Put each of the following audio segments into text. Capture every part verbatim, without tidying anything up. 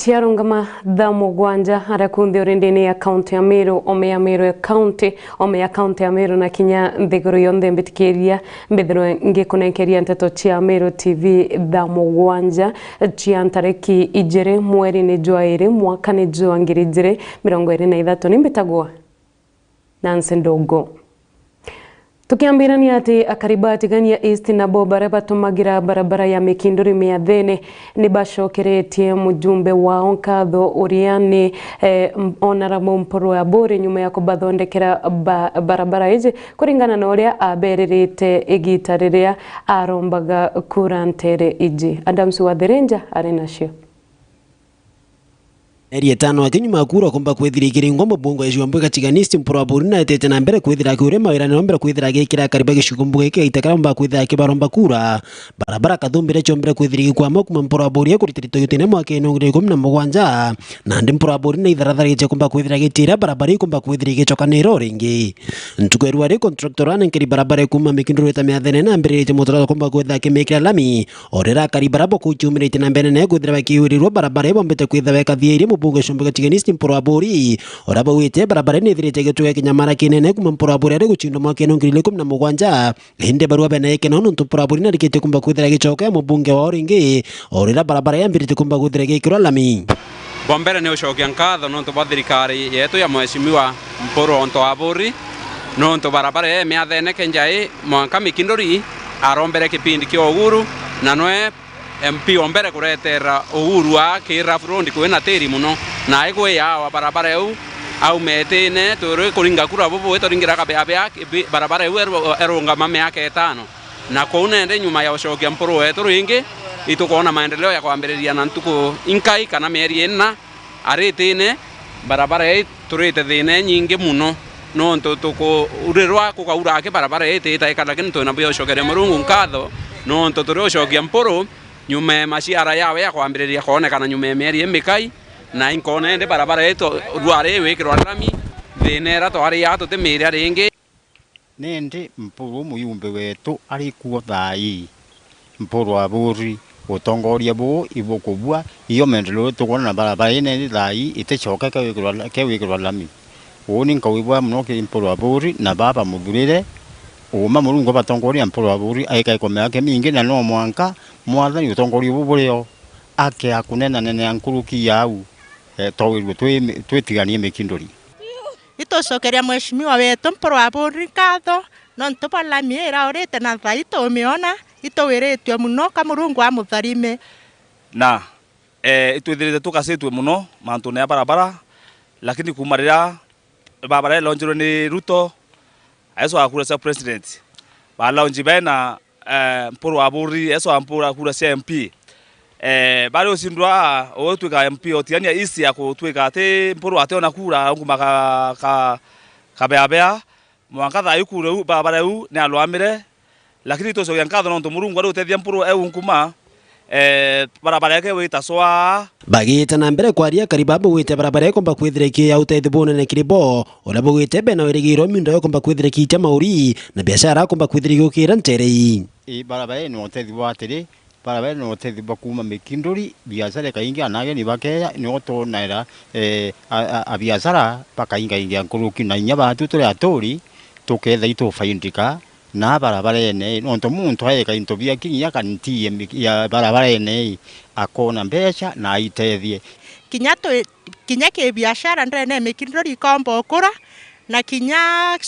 Ciarungama thaa mugwanja aria kunthe uri ndini ya kaunti ya Meru, ome ya Meru ya kaunti, ome ya kaunti ya Meru na kinya nthiguru yonthe mbitikiria mbithirwe ngikunenkeria nteto cia Meru T V thaa mugwanja cia ntariki ijiri mweri ni jwa iri mwaka ni jwa ngiri ijiri mirongo iri na ithatu. Ni mbitagwa Nancy Ndungu. Tukiambirania ati akari ba Tigania East nabo baria batumagira barabara ya Mikinduri miathene ni bacokeretie mujumbe wao nkatho uria ni, eh, Honourable Mpuru Aburi nyuma ya kubathondekera ba-, barabara iji kuringana na uria aberirite igita riria arombaga kura ntere iji. Adams Wathirinja ari nacio. Mieri itano aki nyuma ya kura kumba kwithira ikiringwa mubunge wa Icumbi Gatiganist Mpuru Aburi naetete na mbere kwithira akiuria mawira na mbere kwithira agikira akari ba gicigo mbunge giki gaita karia umba kwithira akibaromba kura. Barabara Kathumbire ciombire kwithira igikwama kuma Mpuru Aburi kuritira itoyotene mwaka ino ngiri ikumi na mugwanja. Nandi Mpuru Aburi na itharatharite kumba kwithira gitira barabara ikumba kwithira igicokanira o ringi. Ntuku ya rua ri contractor anenkeri barabara ikuma Mikinduri ta miathene na ambiriritie mutarara kumba kwithira akimikira lami. O riria akari bara bakuciumiritie na mbere nayo kwithira bakiwirirwa barabara ibombete kwithira wekathiairie mubunge Icumbi Gatiganist Mpuru Aburi, uria bauite barabara nithirite gituga kinyamara kinene kuma Mpuru Aburi ari gucindwa mwaka ino ngiri igiri ikumi na mugwanja. Indi barua bena ikeno nontu Mpuru Aburi narikitie kumba kwithira gicoka ya mubunge wao ringi, o riria barabara yambiritie kumba kwithira gikirwa lami. Bwa mbere ni ucokia nkatho nontu bwa thirikari yetu ya Mheshimiwa Mpuru Onto Aburi, nontu barabara ya miathene kenjai mwanka Mikinduri arombere kipindi kia Uhuru, na nwe M P o mbere kuretera Uhuru aa ki rough road kwina tiri muno, na aikwiyawa barabara iu auma itine twiri kuringa kura bubu itwaringira kabeabea, barabara iu eru-, erungama miaka itano. Na kuu nende nyuma ya ucokia Mpuru wetu ringi, itukwona maendeleo ya kwambiriria na ntuku inkai kana mieri ina, aritine barabara ii turite thina inyingi muno, nontu tukuurirwa kukaura aki barabara ii ititaika, lakini twina bia ucokeria Murungu nkatho, nontu turi ucokia Mpuru nyuma ya maciara yawe ya kwambiriria kwonekana nyuma ya mieri imikai, na inkona indi barabara ii tu-, rwari iwikirwa rami, thina ira twari aa tutimiria ringi. Nindi Mpuru muyumbe wetu ari kuo thaa ii. Mpuru Aburi, utongoria buu ibukubua, iyo maendeleo tukwona na barabara ii nindi thaa ii iticoke kewikirwa, kewikirwa lami. Uuni nkauibwa muno ki Mpuru Aburi na baa bamuthurire, uuma Murungu abatongoria Mpuru Aburi aikae komea yake mingi na no mwanka mwathani utongoria buu burio ake akunenanenea nkuruki ya au, eh, twawirue twi-, twitiganie Mikinduri. Itucokeria mheshimiwa wetu Mpuru Aburi nkatho nontu bwa lami iraurite na thaa ii tumiona, ituwiritue muno ka Murungu amutharime. Na, eh, itwithirite tukacitue muno mantune ya barabara, lakini kuuma riria barabara ilaunchirwe ni Ruto, Yesu akura cia president, balaunchi bena eh, Mpuru Aburi, Yesu ampura kura cia M P. Eh, bari ucindwa ugutwika M P o Tigania East ya kutwika ati Mpuru ationa kura, aunguma ka, ka, kabeabea, mwanka thaa ii kura iu, barabara iu ni alwamire, lakini tucokia nkatho nontu Murungu ari utethia Mpuru eu nkuma, eh, barabara yake wita swaa. Bagiita na mbere kwaria, akari baa baugite barabara ikomba kwithira iki ya utethio bunene kiri bo, uria baugite bena wirigiro miunda yokomba kwithira ikiitia mauri na biashara akomba kwithira igiukira ntere ii. Ii, barabara ii ni utethio bwa atiri, barabara ii ni utethio bwa kuuma Mikinduri, biashara ikaingia na ageni bakeeja, nio twonaira, eh, a, a, a biashara bakaingaingia nkuruki na inya baatu turi aturi, tuketha itufaindika na barabarene, nontu muntu aeka into biaki kinya kantie mi-, ya barabarene, akona mbeca na aitethie. Kinya twi-, kinya ki biashara ndene ya Mikinduri ikomba ukura, na kinya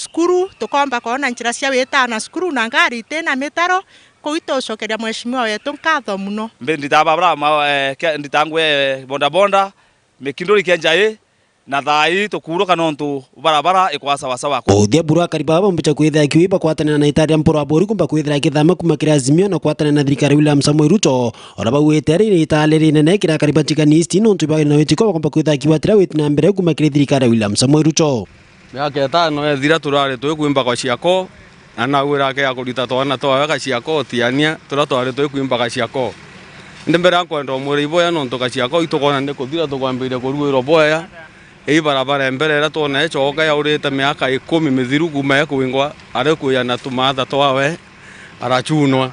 cukuru tukomba kwona njira cia witana cukuru na ngari itina mitaro, kuu itucokeria mheshimiwa wetu nkatho muno. Mbi nditaa babura ma, eh, kia-, nditaa ngwe bodaboda, Mikinduri kia njai, na thaa ii tukuuruka nontu barabara ikwa sawasawa. Uthia buru akari baba bambicha kwithira kiwi bakwatanira na itaria Mpuru Aburi kumba kwithira akithama kuma kiri Azimio na kwatanira na thirikari William Samoei Ruto, ora bauite ari ni itaale rinene kiri akari ba Tigania East nontu ibari na witiko bakomba kwithira kiwatira witi na mbere kuma kiri thirikari ya William Samoei Ruto. Miaka itano ethira turari twi kwimba kwa ciako, na nawira ake ya kurita twana twawe gaciako Tiania, turia twari twi kwimba gaciako. Indi mbere ya kwenda umwira iboya nontu gaciako itukona ni kuthira tukwambiria kuruirwa boya. Ii barabara mbere iria twona icoka yaurite miaka ikumi mithiru kuma yakwingwa, ari kuya na tumaatha twawe arachunwa.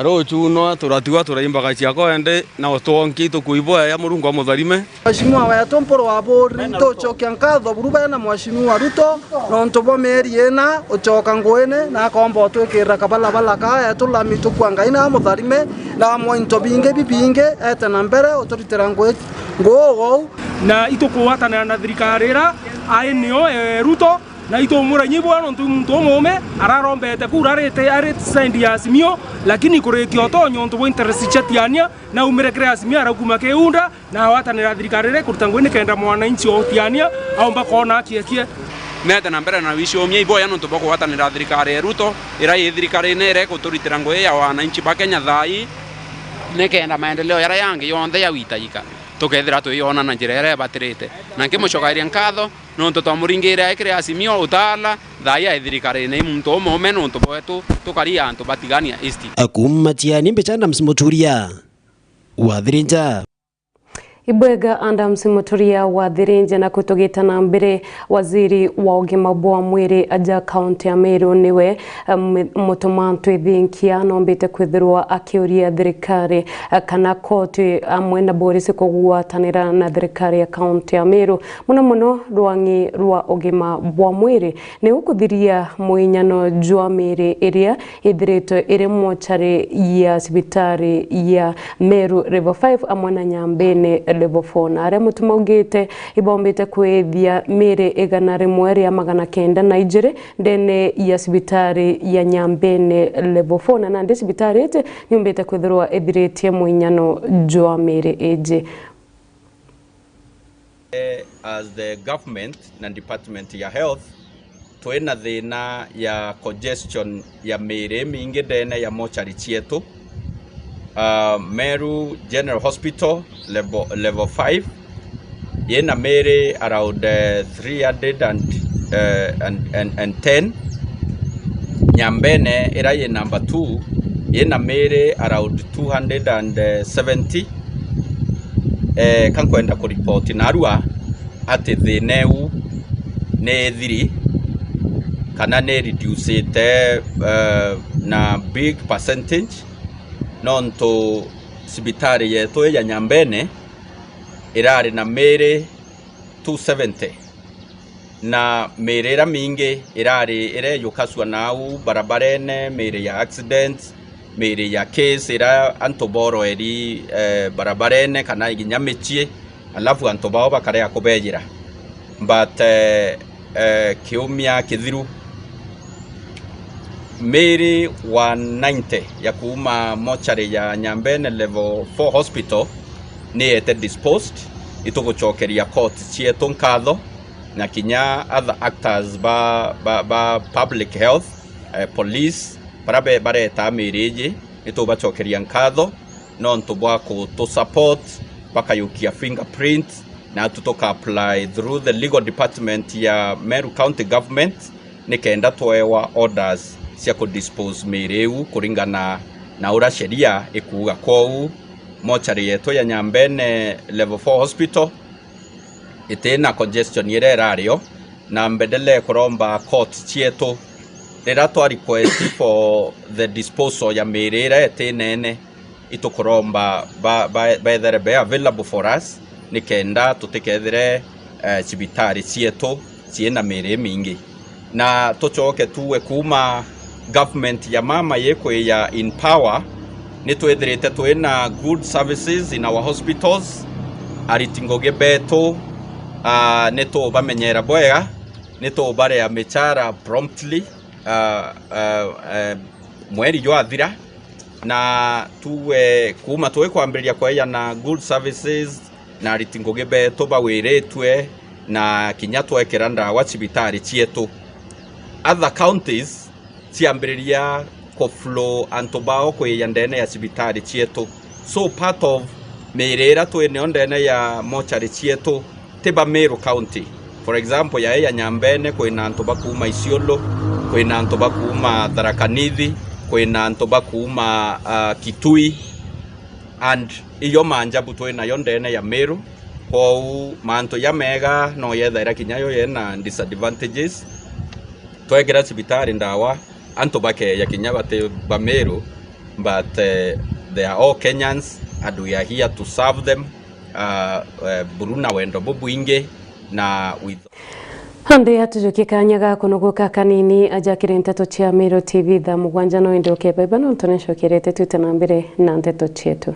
Ruchu no turatigwa turaimbaga ciako ende na utwonki tukuiboya ya Murungu amutharime. Mheshimiwa wetu Mpuru wa Buri, tucokia nkatho buru bena Mheshimiwa Ruto nontu bwa mieri ina ucoka nguine na akomba utwikirira kabalabala ka etu lami tukua Ngai na amutharime na mwa into bingi bibingi ete na mbere uturitira ngui nguu ou. Na itukugwatanira na thirikari ira ai nio, eh, Ruto, na itumuragia ibwa nontu i muntu umuume ararombete kuu arite ari side ya Azimio, lakini kurikia utonyo untu bwa interest cia Tiania, na aumire kiri Azimio arakuuma kiunda, na agwatanira thirikari iria ikuruta ngui nikenda mwananchi o Tiania aumba koona aki ekie. Nete na mbere na wicumia iboya nontu bwa kugwatanira thirikari ya Ruto, ira i thirikarine ira ikuturitira ngui ya wananchi ba Kenya thaa ii, nikenda maendeleo jaria yangi yonthe ya witajika tukethira tuiona na njira iria ibatirite. Na nkimucokairia nkatho nontu twamuringire ai kiri Azimio Utawala, thaa ii ai thirikarine i muntu umuume nontu bwetu tukari antu ba Tigania East. Akuuma Tiania, mbicha Adams Muturia wa Thirinja. Ibwega Adams Muturia wa Thirinja, na kutugita na mbere, waziri wa ugima bwa mwiri aja kaunti ya Meru niwe, em, mutuma ntwithinkia nombite kwithirwa akiuria thirikari, eh, kana koti amwe na borisi kugwatanira na thirikari ya kaunti ya Meru, muno muno rwang'i rwa ugima bwa mwiri, ni ukuthiria muinyano jwa miiri iria ithiritwe iri mochari ya cibitari ya Meru Level five amwe na Nyambene Level four, na aria mutuma augite ibombite kwithia miiri igana rimwe ria magana kenda na ijiri ndene ya cibitari ya Nyambene Level four, na nandi cibitari iji niumbite kwithirwa ithiritie muinyano jwa miiri iji. As the government na department ya health, twina thina ya congestion ya miiri imingi ndene ya mochari cietu. Ah, Meru General Hospital level, level five, yina miiri around, eh, three hundred and, eh, and, and, and ten. Nyambene, ira yi number two, yina miiri around two hundred and seventy. Eh, ka nkwenda kuripoti narua ati thina iu ni ithiri kana ni reducite, eh, na big percentage, nontu cibitari yetu ya Nyambene irari na miiri two seventy, na miiri iria mingi irari ireyukasua nau barabarene, miiri ya accidents, miiri ya case iria antu boroeri, eh, barabarene kana nginya micii, alafu antu bao bakarega kubejira. But, eh, eh, kiumia kithiru, miiri one ninety ya kuuma mochari ya Nyambene Level four Hospital ni yete disposed. Itugucokeria court cietu nkatho, na kinya other actors ba, ba, ba public health, eh, police, baria be-, bareta miiri iji, nitubacokeria nkatho nontu bwa kutu support, bakayukia fingerprint, na atu tuka apply through the legal department ya Meru County Government, nikenda twewa orders cia ku dispose miiri iu kuringana na uria sheria ikuuga. Kwou, mochari yetu ya Nyambene Level four Hospital itina congestion iria irario, na mbendele kuromba court cietu, riria twa request for the disposal ya miiri iria itinene, itukuromba ba, ba, bethere be available for us, nikenda tutikethire, eh, cibitari cietu ciina miiri imingi. Na tucoke tuuge kuuma government ya mama yikwiya in power, nitwithirite twina good services in our hospitals. Ariti ngugi betu, ah, nitubamenyera bwega, nitubarea michara promptly, ah, ah, eh, mweri jwathira, na tuuge kuuma twikwambiriria kweja na good services, na ariti ngugi betu bawiritue, na kinya twekira ndawa cibitari cietu. Other counties ciambiriria ku flow antu bao kwija ndene ya cibitari cietu. So part of miiri iria twinio ndene ya mochari cietu ti ba Meru County. For example, yai ya Nyambene, kwina antu ba kuuma Isiolo, kwina antu ba kuuma Tharaka Nithi, kwina antu ba kuuma, ah, Kitui, and iyo manjabu twinayo ndene ya Meru. Kwou mantu ja mega no yethaira kinya yo yena disadvantages. Twekira cibitari ndawa, antu bakeja kinya bati ba Meru, But, eh, they are all Kenyans and we are here to serve them, uh, eh, buru na wendo bubwingi na with. Andi atujukie kanya ga kunuguka kanini aja kiri nteto cia Meru T V thaa mugwanja, no indi ukebaiba nontu nicokerete twite na mbere na nteto cietu.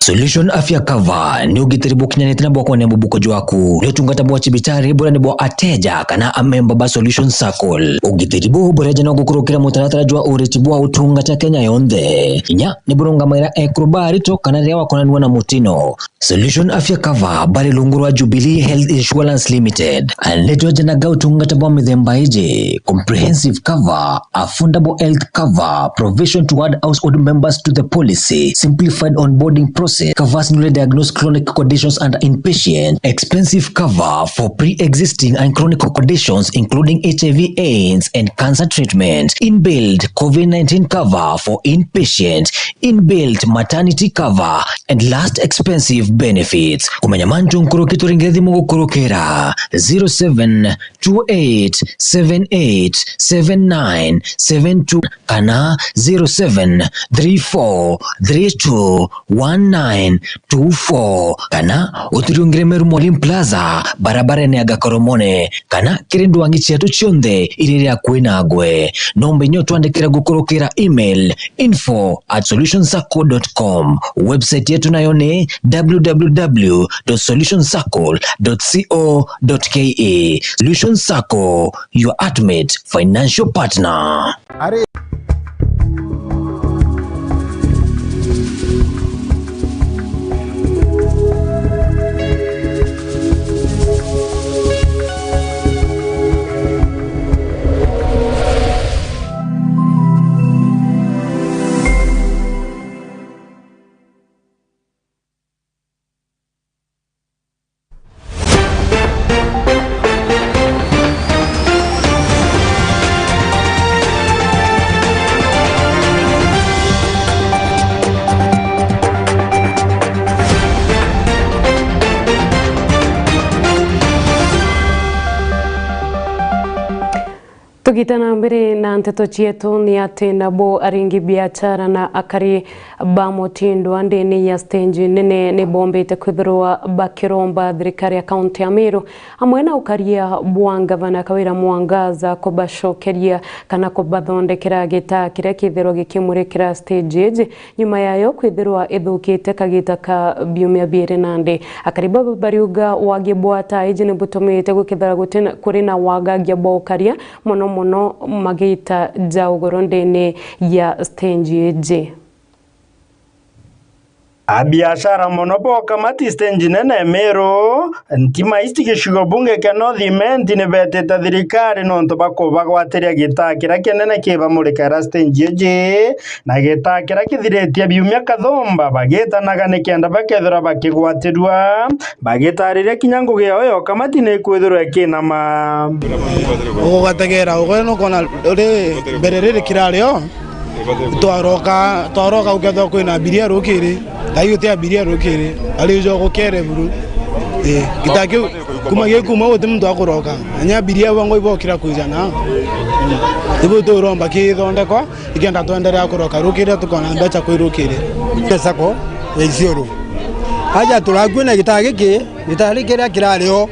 Solution Afya Cover ni ugitiri bukinyanite na bwa kwenea mubuko jwaku. Ni utungata bwa cibitari buria ni bwa ateja kana amemba ba Solution Circle. Ugitiri buu buria jana gukurukira mutaratara jwa uriti bwa utungata Kenya yonthe. Kinya ni burungamaira ekuru ba arito kana riria wakonanua na mutino. Solution Afya Cover bari rungu rwa Jubilee Health Insurance Limited. Nitwejanaga utungata bwa mithemba iji: comprehensive cover, affordable health cover, provision to add household members to the policy, simplified onboarding process, covers newly diagnosed chronic conditions and inpatient, expensive cover for pre-existing and chronic conditions including H I V AIDS and cancer treatment, inbuilt COVID nineteen cover for inpatient, inbuilt maternity cover, and last expensive benefits. Kumenya mantu nkuruki turingire thimu gukurukira zero seven two eight seven eight seven nine seven two kana zero seven three four three two one nine two four kana uturiungire Meru Molim Plaza, barabarene ya Gakoromone, kana kiri ndwangi cietu cionthe iria iri akui nagwe. Nomba inya utwandikira gukurukira email info at solution circle dot com. Website yetu nayo ni w w w dot solution circle dot co dot k e. Solution Circle, your ultimate financial partner. Are- Tugita na mbere na nteto cietu, ni ati nabo aringi biachara na akari ba mutindo ndene ya stage nene ni bombite kwithirwa bakiromba thirikari ya kaunti ya Meru amwe na ukaria bwa ngavana Kawira Mwangaza kubacokeria kana kubathondekera gitaa kiria kithirwa gikimurikira stage iji, nyuma yayo kwithirwa ithukite kagita ka biumia biiri nandi. Akari baba bariuga wagi bwa taa iji ni butumite gukithira guti na, kuri na wagagia bwa ukaria, mono mono magita ja ugoro ndene ya stage iji. Abiashara mono boka mati stage nene Meru, Ntima East gicigo bunge kia North Imenti ni betite thirikari nontu bwa kubagwatiria gitaa kiria kinene kibamurikira stage iji, na gitaa kiria kithiritie biumia kathumba bagitanaga nikenda bakethirwa bakigwatirua. Bagitariria kinya ngugi yao ya ukamati ni ikwithirwa ikinama. Ugugategera ugwe nukona uri mbere riri kirari o, twaroka, twaroka ukethwa kwina abiria rukiri, tai uti abiria rukiri, ari ujo gukere buru. Eh, gita kiu kuma gikuma uti muntu akuroka. Anya abiria bangwa ibokira kwijana. Ibu turomba kithondekwa. Ikenda twenderea kuroka rukiri tukona mbeca kwi rukiri. Sacco ya Isiolo. Aja turakua na gitaa giki, gitaa giki kiria kirari o.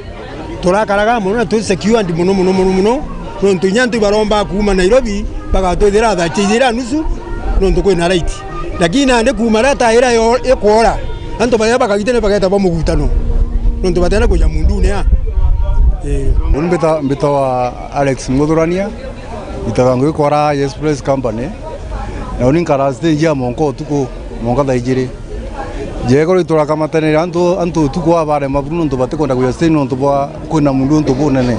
Turakaraga mono na twi secured mono, mono, mono, mono. Nontu inya antu ibaromba kuuma Nairobi, bagatwithira thaa cia ijiri na nusu, nontu kwina light. Lakini nandi kuuma riria taa iria yo-, ikwora, antu baria bakagitene bageta ba mugutano. Nontu batena kuja mundune a. Ii, uni mbita, mbitawa Alex Muthurania, mbitaga ngugi kwa Raha Express Company, na uni nkara stage ya monka utuku, monka thaa ijiri. Jekorwo iturakamataniria antu, antu utuku aa barema buru nontu batikwenda kuja stage nontu bwa kwina mundu untu bunene.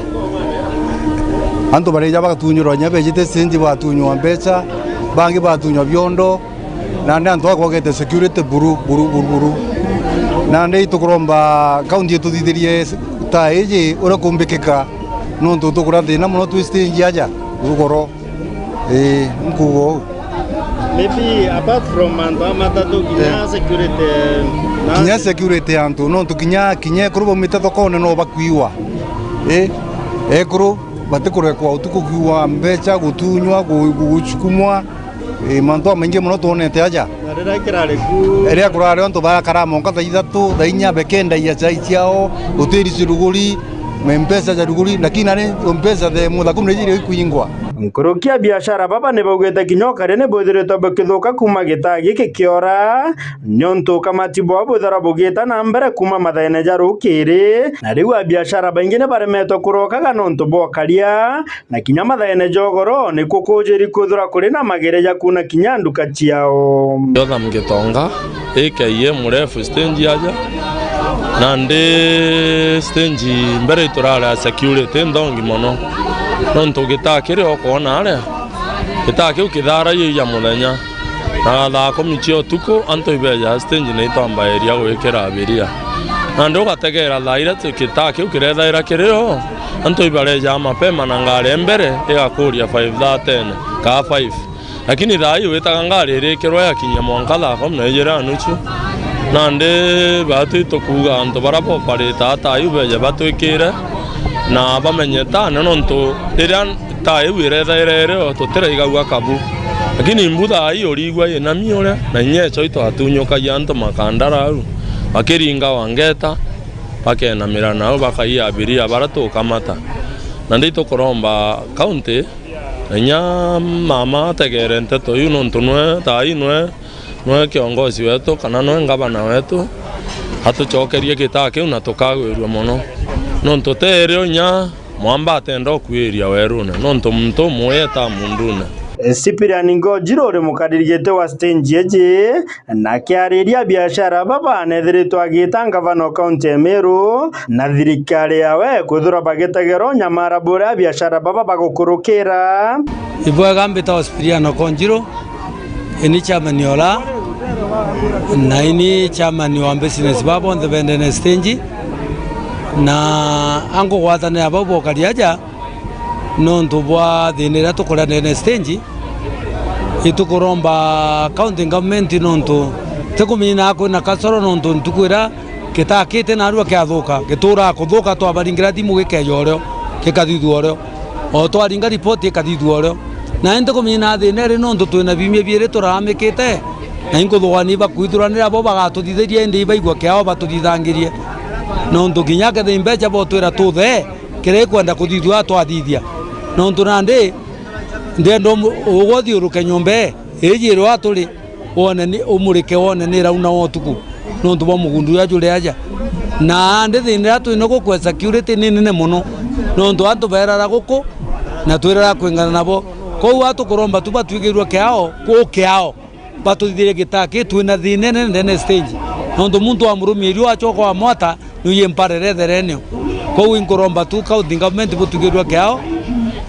Antu barija bagatunyurwa nya bejite stage batunywa mbeca, bangi batunywa biondo, nandi antu akwagete security buru, buru, buru, buru. Nandi itukuromba county ituthithirie taa iji uria kumbikika, nontu tukura thina muno twi stage aja rugoro. Ii, nkuuga uu. Maybe apart from mantu a matatu, kinya security, na kinya security antu, nontu kinya, kinya ekuru baumite thokone no bakuiwa. Ii, ekuru batikurekwa utuku kuiwa mbeca, gutunywa, gu-, gu-, gucukumwa. Ii, mantu amaingi muno twonete aja. Na riria kirari ku- riria kurari antu barakara monka thaa ithatu, thaa inya, bekendagia chai ciao, hoteli ciruguri, mempesa jaruguri, lakini nari mpesa the mutha kumi na ijiri ikuingwa. Nkuruki a biashara baba ni baugite kinya ukaria ni bwithiritwe bukithuka kuuma gitaa giki kiora, niuntu ukamati bwao bwithirwa bugita na mbere kuuma mathaene ja rukiri, na riu a biashara baingi ni baremetwe kurokaga nontu bwa ukaria, na kinya mathaene ja ugoro nikuo kujiri kwithirwa kuri na magere ja kuuna kinya nduka ciao. Jotham Gitonga, A K M ref stage aja, nandi stage mbere iturari a security nthongi mono, nontu gitaa kiria ukwona aria, gitaa kiu kithara iji ja muthenya, na thaa kumi cia utuku antu ibeja stage na itwambagiria gwikira abiria, nandi ugategera thaa iria ti-, gitaa kiu kirethaira kiri o, antu ibareja mapema na ngari e mbere igakuria five thirty kaa five. Lakini thaa ii witaga ngari irikirwe yakinya mwanka thaa kumi na ijiri na nusu. Nandi baatwi tukuuga antu baria boparite taa ii beje batwikire na bamenye taa ni nontu riria taa iu irethaira iri o tutiraigagua kabu. Lakini mbu thaa ii urigua ina miure na inya ico itwatunyukagia antu makandara au bakiringa wangeta, bakenamira nau bakaia abiria baria tukamata. Nandi itukuromba county, na inya mama ategere nteto iu, nontu nwe thaa ii nwe, nwe kiongozi wetu kana nwe ngavana wetu, atucokerie gitaa kiu na tukagwirua mono, nontu terio inya mwamba atenda ukuiria werune, nontu muntu umwe eta mundune. Cyprian Ngojiro uri mukariri giti wa stage iji, na akiariria biashara baba nethiritwe agita ngavana o kaunti ya Meru na thirikari yawe kwithirwa bagitegera unyamara buria biashara baba bagukurukira. Ibwega, mbita Cyprian Okonjiro, ini chairman ola, na ini chairman wa business ba bonthe bendene stage, na angugwatanira bau bokari aja, nontu bwa thina iria tukuria ndene stage, itukuromba county government nontu tikumina kwina kasoro nontu ntuku iria gitaa kiti narua kiathuka, gituraa kuthuka, twabaringira thimu gikeja urio, gikathithua urio, o twaringa ripoti ikathithua urio. Na indi kumina thina iri nontu twina biumia biiri turaamikite, na inkuthuganira ibakwithuranira bo bagatuthithiria indi ibaigua kiao batuthithangirie, nontu kinya kethira imbeca botwira tuthe, kiria ikwenda kuthithua twathithia. Nontu nandi ndienda umu-, ugwe uthiuruke nyomba ii, iji irwa turi, wone ni, umurike wone ni irauna wa utuku, nontu bwa mugundu uria juri aja. Na nandi thina iria twina guku e security ni nene mono, nontu antu bairara guku, na twirara kwingana nabo. Kwou atukuromba tu batwigirua kiao, ku kiao. Batuthithirie gitaa ki twina thina inene ndene stage. Nontu muntu wa murumia irio acoka wa mwata, nuye mparere therenio. Kwou inkuromba tu county government butugirua kiao,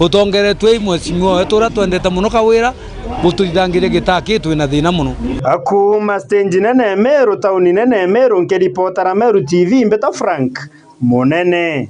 utongeretwe i mheshimiwa wetu uria twendete mono Kawira, bututhithangirie gitaa ki twina thina mono. Kuuma stage nene Meru, tauni nene Meru, nkiripotera Meru T V, mbita Frank Munene.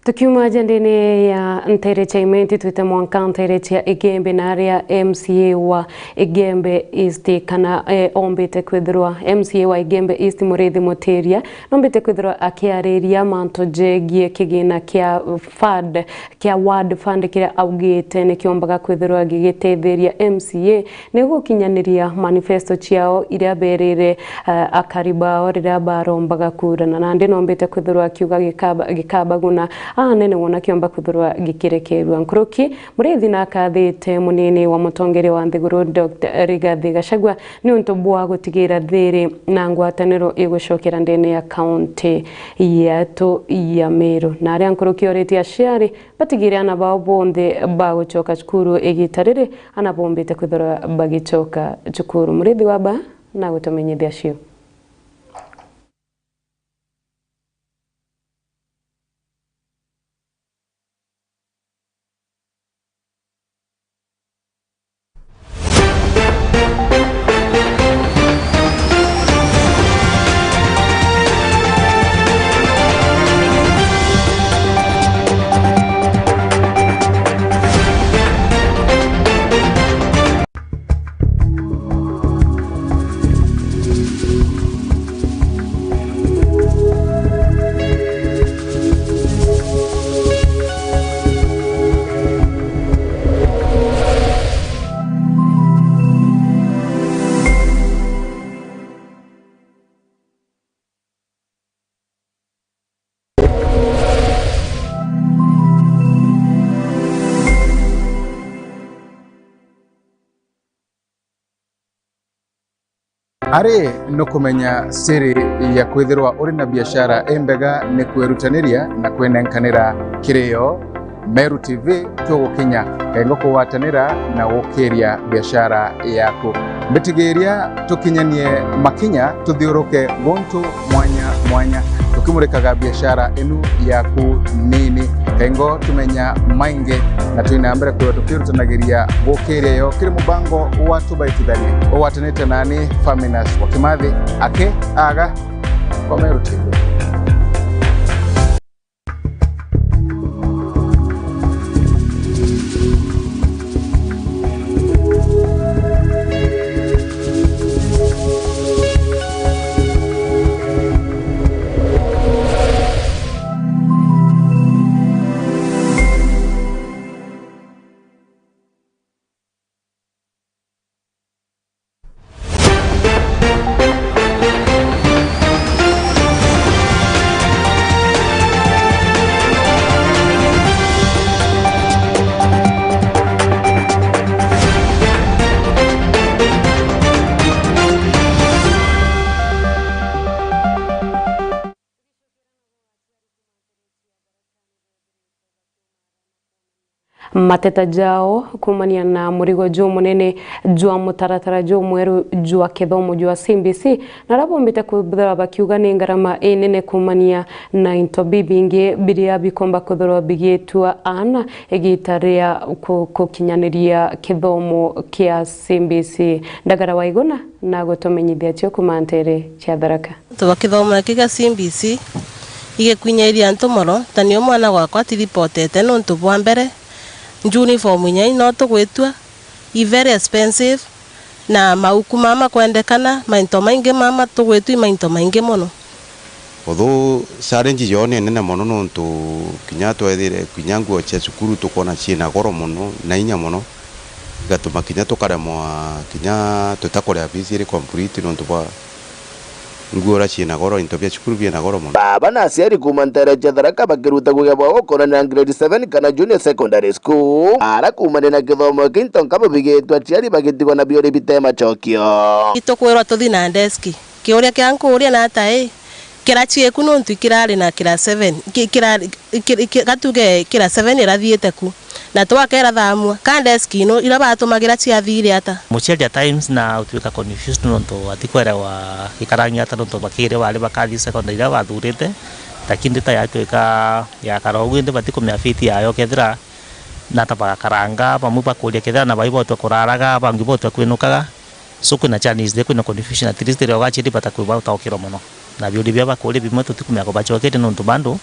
Tukiuma agendene ya ntere cia Imenti, twite mwanka ntere cia Igembe, na aria M C A wa Igembe East kana, eh, ombite kwithirwa, M C A wa Igembe East Muriithi Mutiria, nombite kwithirwa akiariria mantu jegie kigina kia fund, kia ward fund, kiria augite nikiombaga kwithirwa gigitetheria M C A ni gukinyaniria manifesto ciao iria berire, eh, akari bao riria barombaga kura, na nandi nombite kwithirwa akiuga gikaba-, gikabaguna anene wona kiomba kwithirwa gikirekerua. Nkuruki, murithi nakathite munini wa mutongeria wa nthiguru, Doctor Rigathi Gachagua, niuntu bwa gutigira thiri na ngwataniro igucokera ndene ya kaunti yetu ya Meru. Na aria nkuruki oritie aciari batigire ana bao bonthe ba gucoka cukuru igita riri, ana bombite kwithirwa bagicoka cukuru. Murithi wa ba na gutumenyithia cio. Ari nukumenya siri ya kwithirwa uri na biashara imbega ni kwirutaniria na kwenenkanira kirio. Meru T V tugukinya kaingo kugwatanira na gukiria biashara yaku. Mbitigiria tukinyanie makinya tuthiuruke guntu mwanya mwanya, tukimurikaga biashara inu yaku nini. Kaingo tumenya maingi na twina mbere kwithirwa tukirutanagiria gukiria yo kiri mubango wa Tubaitithanie ugwatanite nani Faminas wa Kimathi aki aga kwa Meru T V. Mateta jao kuumania na murigo jumunene jwa mutaratara jumweru jwa kithomo jwa C B C, na aria bombite kwithirwa bakiuga ni ngarama inene kuumania na into bibingi biria bikomba kwithirwa bigitua aana igita ria ku-, gukinyaniria kithomo kia C B C. Ndagara wa Iguna na gutumenyithia cio kuuma ntere cia Tharaka. Antu ba kithomo giki gia C B C igikwinyaithia antu mono, ta nio mwana gwakwa atiripotete nontu bwa mbere, uniform inya ino tugwitua, i very expensive, na mauku mama kwendekana, mainto maingi mama tugwitua i mainto maingi mono. Although challenge yoo ni nene mono nontu kinya twethire kinya nguo cia cukuru tukwona ciina goro mono na inya mono, igatuma kinya tukaremwa kinya tutakuria fees iri complete nontu bwa nguo uria ciina goro, into bia cukuru biina goro mono. Baba na aciari kuuma ntere cia Tharaka bakiruta kugia bwa gukonania na grade seven kana junior secondary school. Ara kuumania na kithomo giki into nka bubigitwe aciari bagitigwa na biuri bite macokio. Itukwirwa tuthi na deski. Kiuria kia nkuuria ni ata ii? Kira ciaku nontu ikirari na kira seven, ki-, kirari, ki-, ki-, gatuge kira seven irathiite ku. Na twakera thamua, ka desk ino ira batumagira ciathire ata? Muciari at times na utuika confused nontu atikwerewa gikarangi ata nontu bakiri bari bakathi secondary iria bathurite, lakini ta yatuika yakara uguo indi batikumenya fate yayo kethira nata bagakaranga, bamwe bakuria kethira na bai botwe kuraraga, bangi botwe kwinukaga. So kwina challenges there, kwina confusion, at least riria ugachiri bata kwiba utaukirwa mono. Na biuri bia bakuri bimwe tutikumenya kubacokeria nontu bado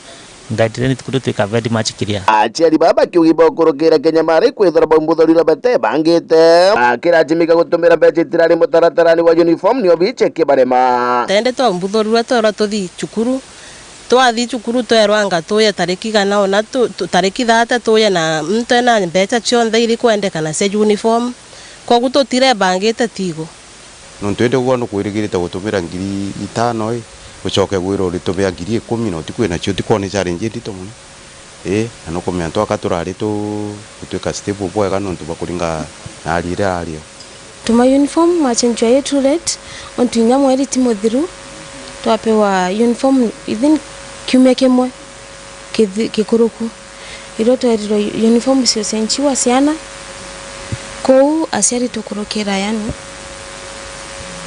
guideline tukuritwika very much clear. Aciari baba bakiugi bakurukira Kenya mari kwithira baumbuthurirwa bate bangite. Bakirajimika gutumira mbeca itirari mutaratarani wa uniform nio biche kibarema. Tende twaumbuthurirwa twerwa tuthi cukuru. Twathi cukuru twerwa anga tuye tariki igana ona tu-, tu-, tariki thate tuye na muntu ena mbeca cionthe iri kwendekana cia uniform. Kogu tutirebangite tigo. Nontu indi gwa nukwirigirite gutumira ngiri itano i, ucoke gwirwa uritumia ngiri ikumi na utikwina cio, utikwona i challenge indito mono. Ii, na nukumenya twaka turari tu-, gutwika stable bwega nontu bwa kuringa na hali iria ario. Tuma uniform machenjwa i too late, ontu inya mweri ti muthiru, twapewa uniform within kiumia kimwe kithi-, gikuruku. Irio twerirwe uniform ciocenjiwa ciana, kou aciari tukurukira, yani,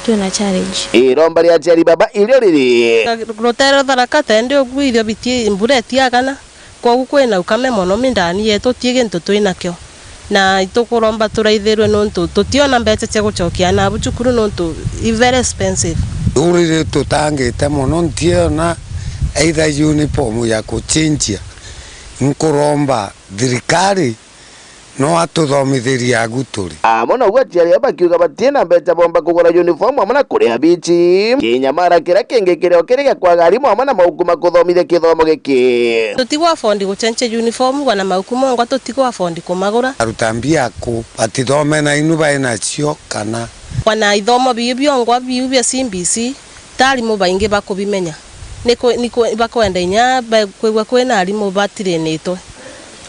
twina challenge. Iromba ria aciari baba irio riri. Rutere Tharaka tende uguo irio biti mbura itiagana. Kwogu kwina ukame mono mindani yetu, ti gintu twinakio, na itukuromba turaithirwe nontu tutiona mbeca cia gucokia anabu cukuru nontu i very expensive. Uriri tutangite mono, ntiona either uniform ya kuchinjia. Nkuromba thirikari no atuthomithirie agu turi. Amwe noguo aciari aba bakiuga batina mbeca bomba kugura uniform amwe na kuria bici. Kinyamara kiria kingi kirio kiri gia kwaga arimu amwe na mauku ma kuthomithia kithomo giki. Tutigu afford gucenjia uniform, wana mauku mongwa tutigu afford kumagura. Aruta mbia ku batithome na inu bai nacio kana? Wana ithomo biu biongwa biu bia C B C. Ta arimu baingi bakubimenya, ni ku-, ni ku-, bakwenda inya ba-, kwigua kwina arimu batirinitwe.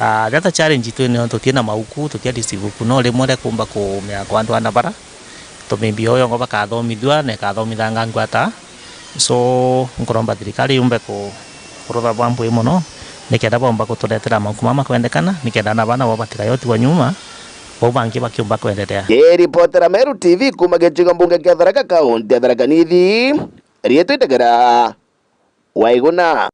Ah, the other challenge twinayo, tutina mauku, tukia receive ibuku, no rimwe ria kumba kumea kwa antu ana bara, tumimbia uyo ngo bakathomithua, na ikathomithanga ngwata. So, nkuromba thirikari yumbe ku-, kurutha bwa mpwi mono, nikenda baumba kuturetera mauku mama kwendekana, nikenda na bana bo batigayotigwa nyuma, bau bangi bakiumba kwenderea. Kiripotera Meru T V kuma gicigo mbunge kia Tharaka, kaunti ya Tharaka Nithi, riitwa itegera Waiguna.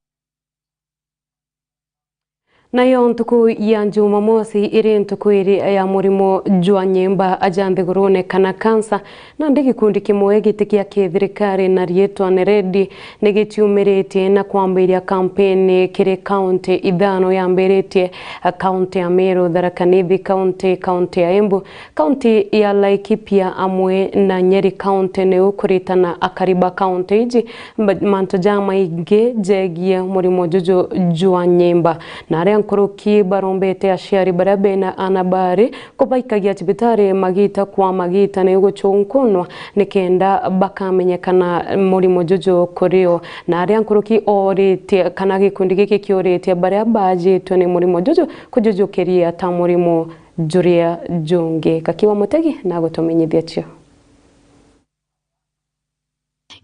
Nayo ntuku ya Jumamosi iri ntuku iri ya murimo jwa nyimba aja nthigurune kana kansa, nandi gikundi kimwe giti kia kithirikari na riitwa ni Redi ni giciumiritie na kwambiria kampeni kiri kaunti ithano yambiritie, kaunti ya Meru, Tharaka Nithi kaunti, kaunti ya Embu, kaunti ya Laikipia amwe na Nyeri kaunti ni ukuritana akari ba kaunti iji ma-, mantu jamaingi jegie murimo juju jwa nyimba. Na aria nkuruki barombete aciari baria bena ana bari kubaikagia cibitari magita kwa magita ni gucunkunwa nikenda bakamenyekana murimo juju kurio. Na aria nkuruki oritie kana gikundi giki kioritie baria bajitwe ni murimo juju kujujukiria ta murimo juria jungi. Gakiwa Mutegi na gutumenyithia cio.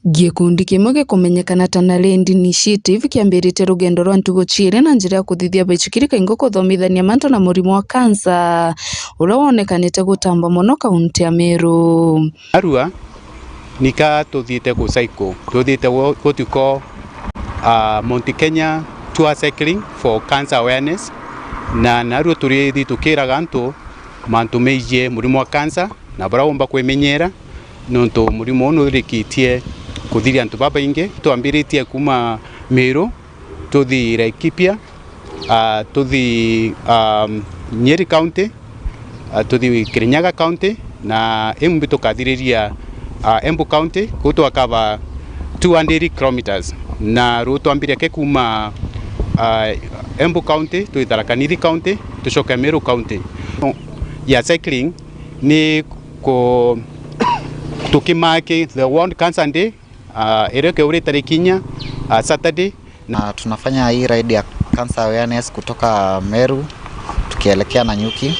Gikundi kimwe gikumenyekana ta Naledi Initiative kiambiritie rugendo rwa ntugu ciiri na njira ya kuthithia baicukiri kaingi kuthomithania mantu na murimo wa kansa, uria wonekanite gutamba mono kaunti ya Meru. Arua, nika tuthiite ku cycle, tuthiite wo-, what you call, ah, Mount Kenya Tour Cycling for Cancer Awareness, na narua turithi tukiraga antu mantu megie murimo wa kansa na baria umba kwimenyera, nontu murimo uu nurikitie kuthiria antu babaingi. Twambiritie kuma Meru, tuthi Laikipia, ah, tuthi, um, Nyeri County, ah, tuthi Kirinyaga County, na imbi tukathiriria, ah, Embu County, kuu twakava two hundred kilometres. Na ruu twambiria ke kuma, ah, Embu County, tuthi Tharaka Nithi County, tucoke Meru County. Ya cycling ni ku-, tukimaki the World Cancer Day, ah, irio keuri tariki inya, ah, Saturday. Na tunafanya hii ride ya cancer awareness kutoka Meru tukielekea Nanyuki.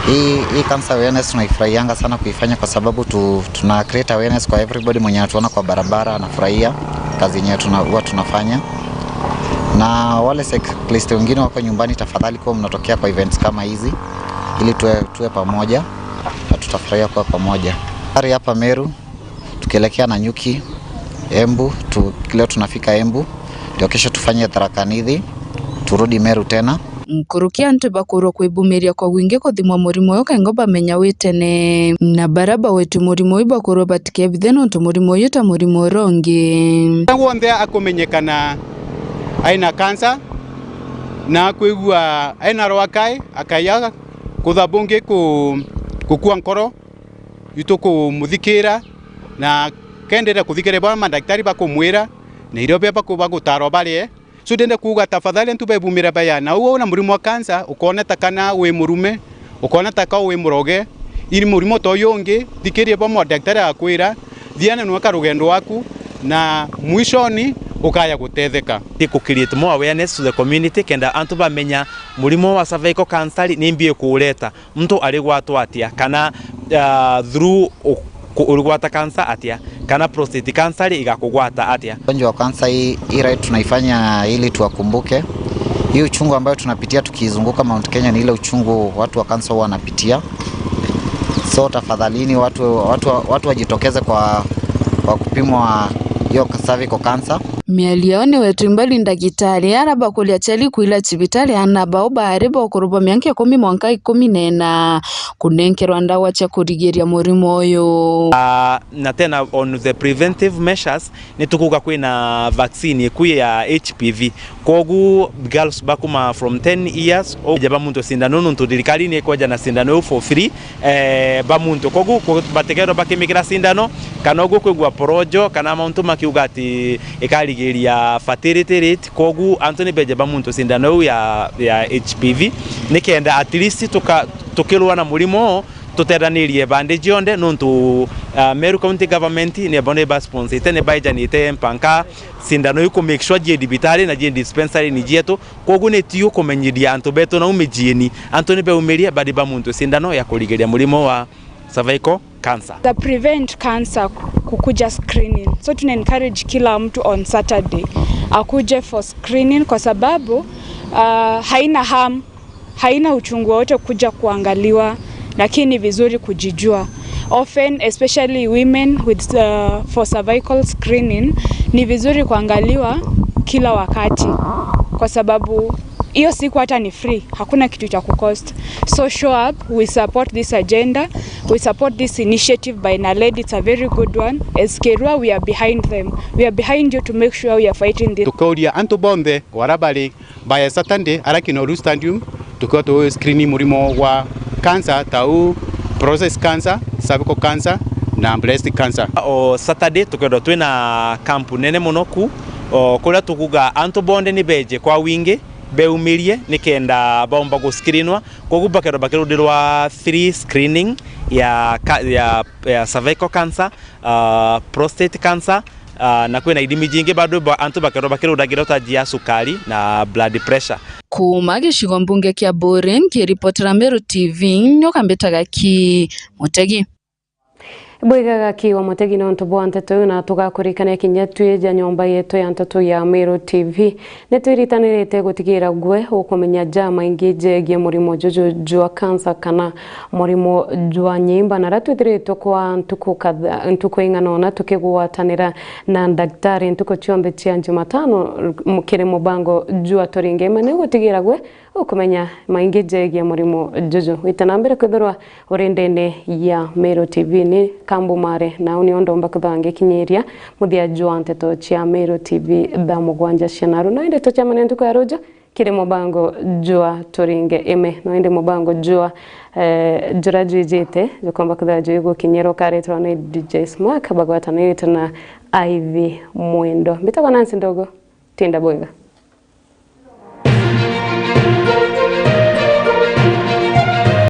Hii, hii cancer awareness tunaifurahianga sana kuifanya kwa sababu tu-, tuna create awareness kwa everybody mwenye anatuona kwa barabara, anafurahia kazi yenye tuna-, huwa tunafanya. Na wale cyclist wengine wako nyumbani, tafadhali kuwa mnatokea kwa events kama hizi ili tuwe, tuwe pamoja na tutafurahia kuwa pamoja. Tayari hapa Meru, tukielekea Nanyuki, Embu, tu-, leo tunafika Embu, ndio kesho tufanye Tharaka Nithi, turudi Meru tena. Nkuruki antu bakurwa kwibumiria kwa wingi kuthimwa murimo uyu kaingo bamenya wi tene, na baria bagwetwe murimo uyu bakurwa batikebithe nontu murimo uyu ta murimo uria ungi. Wonthe akumenyekana aina kansa na akwigua ena rwakai, akaia kutha bungi ku-, gukua nkoro, itukumuthikira na kenderea kuthikira baria mandagitari bakumwira na irio bia baku-, bagutarwa barie. So ndenda kuuga tafadhali antu bebumira baya, na uu una murimo wa kansa, ukoona ta kana wi murume, ukoona ta ka wi muroge, iri murimo ta uyu ungi, thikiria bwa mandagitari akwira, thiana nweka rugendo rwaku, na mwishoni Ukaya gutetheka. Ti ku create more awareness to the community, kenda antu bamenya murimo wa cervical cancer ni mbi ikureta, muntu arigwatwa atia, kana, ah, through u-, ku-, urigwata cancer atia, kana prostate cancer igakugwata atia. Ugonjwa wa kansa hii, hii ride tunaifanya ili tuwakumbuke hii uchungu ambayo tunapitia tukizunguka Mount Kenya, ni ile uchungu watu wa kansa huwa wanapitia. So tafadhalini, watu, watu, watu wajitokeze kwa, kwa kupimwa hiyo cervical cancer. Miario ni wetu imbali ndagitari ara bakuria aciari kwila cibitari aana bao baari ba ukuru bwa mianka ikumi mwanka ikumi na ina kunenkerwa ndawa cia kurigiria murimo uyu. Ah, na tena on the preventive measures, ni tukuga kwina vaccine iku ya H P V. Kogu girls bakuma from ten years, o jaba muntu sindano, nuntu thirikari ni ikweja na sindano iu for free, eh, ba muntu. Kogu ku-, bategerwa bakimikira sindano, kana uguo kwigua porojo, kana mauntu makiuga ati ikarigiria fertility rate. Kogu antu ni beje ba muntu sindano iu ya, ya H P V, nikenda at least tuka-, tukirua na murimo, tuteranirie bande cionthe, nuntu, ah, Meru County Government ni bo ni ba sponsite, ni baijanite mpanka sindano iu ku make sure jie thibitari na jie dispensary ni jietu. Kogu ni tiu kumenyithia antu betu nau mijieni, antu ni beumirie badi ba muntu sindano ya kurigiria murimo wa cervical cancer. The prevent cancer ku-, kukuja screening. So tuna encourage kila mtu on Saturday akuje for screening kwa sababu, ah, haina harm, haina uchungu wowote kuja kuangaliwa, lakini ni vizuri kujijua. Often, especially women with, uh, for cervical screening, ni vizuri kuangaliwa kila wakati kwa sababu hiyo siku hata ni free, hakuna kitu cha kucost. So show up, we support this agenda, we support this initiative by Naledi, it's a very good one. As Kerua, we are behind them. We are behind you to make sure we are fighting this. Tukauria antu bonthe wara bari by Saturday ara Kinoru Stadium, tukiwa tu screen murimo wa cancer, tau prostate cancer, cervical cancer na breast cancer. O Saturday tukiwa twina camp nene muno ku, o kuria tukuga antu bonthe ni beje kwa wingi, beumirie nikenda baumba guscreenwa. Kogu bakerwa bakirundirwa free screening ya ka-, ya, ya cervical cancer, ah, prostate cancer, ah, na kwina ithimi jingi bado ba-, antu bakerwa bakirundagira ta jia sukari na blood pressure. Kuuma gicigo mbunge kia Buuri, nkiripotera Meru T V, nyoka mbitaga ki Mutegi. Bwega gaki wa Mutegi nontu bwa nteto iu, na tugakurikania kinya twija nyomba yetu ya nteto ya Meru T V. Ni twiritanirite gutigira gwe ukumenya ja maingi jegie murimo juju jwa kansa kana murimo jwa nyimba, na ra twithiritwe kwa ntuku katha-, ntuku ing'ana ona tukigwatanira na ndagitari ntuku cionthe cia Jumatano, m-, kiri mubango jwa Turinge Ime, ni gutigira gwe ukumenya maingi jegie murimo juju. Wite na mbere kwithirwa uri ndene ya Meru T V, ni Kambu Mare, na uu nio ndomba kwithirwa ngikinyiria muthia jwa nteto cia Meru T V thaa mugwanja cia naru. No indi tucemania ntuku ya ruju kiri mubango jwa Turinge Ime. No indi mubango jwa, eh, jura jwijite jukomba kwithirwa jwigukinyira ukaritwa ni D J Smack bagwatanirite na Ivy Mwendo. Mbitagwa Nancy Ndogo. Tinda bwega.